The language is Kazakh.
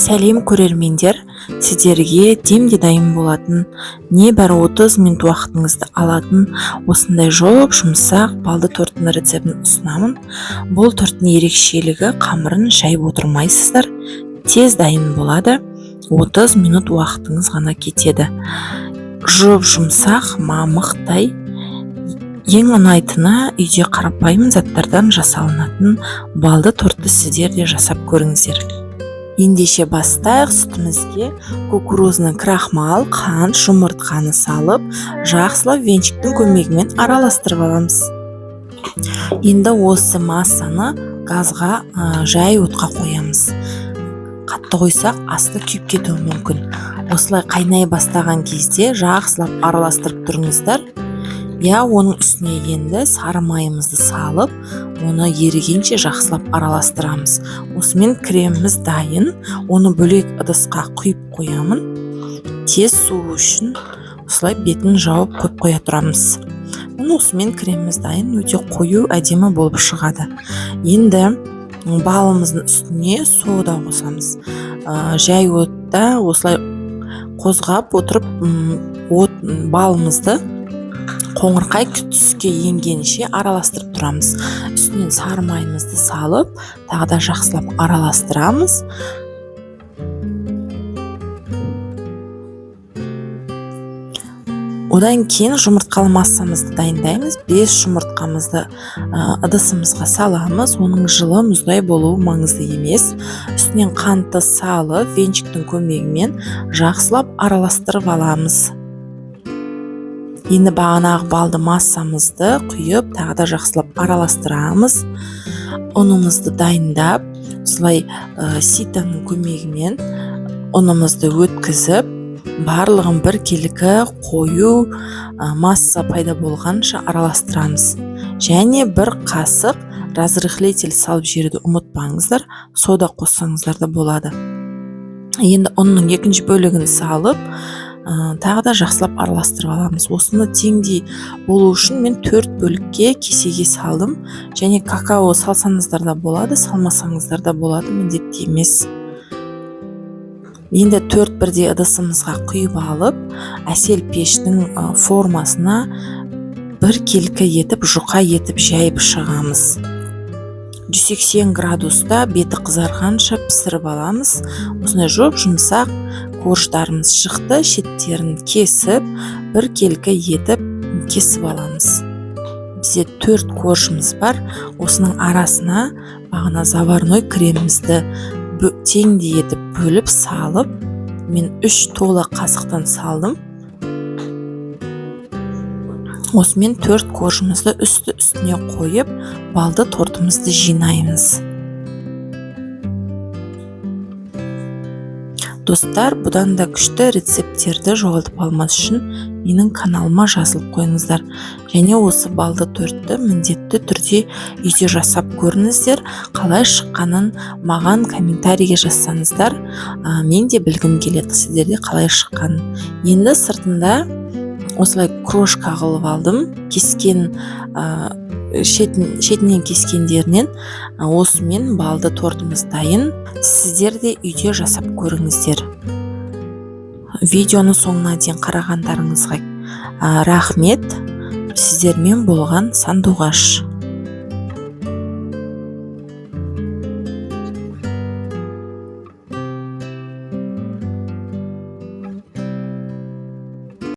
Сәлем, көрермендер! Сіздерге демде дайын болатын, небәрі 30 минут уақытыңызды алатын осындай жұп-жұмсақ балды торттың рецептін ұсынамын. Бұл торттың ерекшелігі: қамырын жайып отырмайсыздар, тез дайын болады, 30 минут уақытыңыз ғана кетеді. Жұп-жұмсақ, мамықтай. Ең ұнайтыны, үйде қарапайым заттардан жасалынатын балды тортты сіздер де жасап көріңіздер. Ендеше, бастайық. Сүтімізге кукурузный крахмал, қант, жұмыртқаны салып, жақсылап венчиктің көмегімен араластырып аламыз. Енді осы массаны газға, жай отқа қоямыз. Қатты қойсақ, асты күйіп кетуі мүмкін. Осылай қайнай бастаған кезде жақсылап араластырып тұрыңыздар. Иә, оның үстіне енді сары майымызды салып, оны ерігенше жақсылап араластырамыз. Осымен креміміз дайын. Оны бөлек ыдысқа құйып қоямын. Тез суу үшін осылай бетін жауып қойып қоя тұрамыз. Міне, осымен креміміз дайын, өте қою, әдемі болып шығады. Енді балымыздың үстіне сода қосамыз. Жай отта осылай қозғап отырып, от балымызды қоңырқай түске енгенше араластырып тұрамыз. Үстінен сары майымызды салып, тағы да жақсылап араластырамыз. Одан кейін жұмыртқалы массамызды дайындаймыз. 5 жұмыртқамызды ыдысымызға саламыз. Оның жылы, мұздай болуы маңызды емес. Үстінен қантты салып, венчиктің көмегімен жақсылап араластырып аламыз. Енді бағанағы балды массамызды құйып, тағы да жақсылап араластырамыз. Ұнымызды дайындап, осылай ситоның көмегімен ұнымызды өткізіп, барлығын біркелкі қою масса пайда болғанша араластырамыз. Және бір қасық разрыхлитель салып жіберуді ұмытпаңыздар, сода қоссаңыздар да болады. Енді ұнның екінші бөлігін салып, тағы да жақсылап араластырып аламыз. Осыны теңдей болу үшін мен төрт бөлікке кесеге салдым. Және какао салсаңыздар да болады, салмасаңыздар да болады, міндетті емес. Енді төрт бірдей ыдысымызға құйып алып, әсел пештің формасына біркелкі етіп, жұқа етіп жайып шығамыз. 180 градуста беті қызарғанша пісіріп аламыз. Осындай жұп жұмсақ корждарымыз шықты. Шеттерін кесіп, біркелкі етіп кесіп аламыз. Бізде төрт коржымыз бар. Осының арасына бағана заварной кремімізді теңдей етіп бөліп салып, мен үш тола қасықтан салдым. Осымен төрт коржымызды үсті үстіне қойып, балды тортымызды жинаймыз. Достар, бұдан да күшті рецепттерді жоғалтып алмас үшін менің каналыма жазылып қойыңыздар. Және осы балды тортты міндетті түрде үйде жасап көріңіздер. Қалай шыққанын маған комментарийге жазсаңыздар, мен де білгім келеді сіздерде қалай шыққанын. Енді сыртында осылай крошка қылып алдым, кескен шетінен кескендерінен. Осымен балды тортымыз дайын. Сіздер де үйде жасап көріңіздер. Видеоны соңына дейін қарағандарыңызға рахмет. Сіздермен болған Сандуғаш.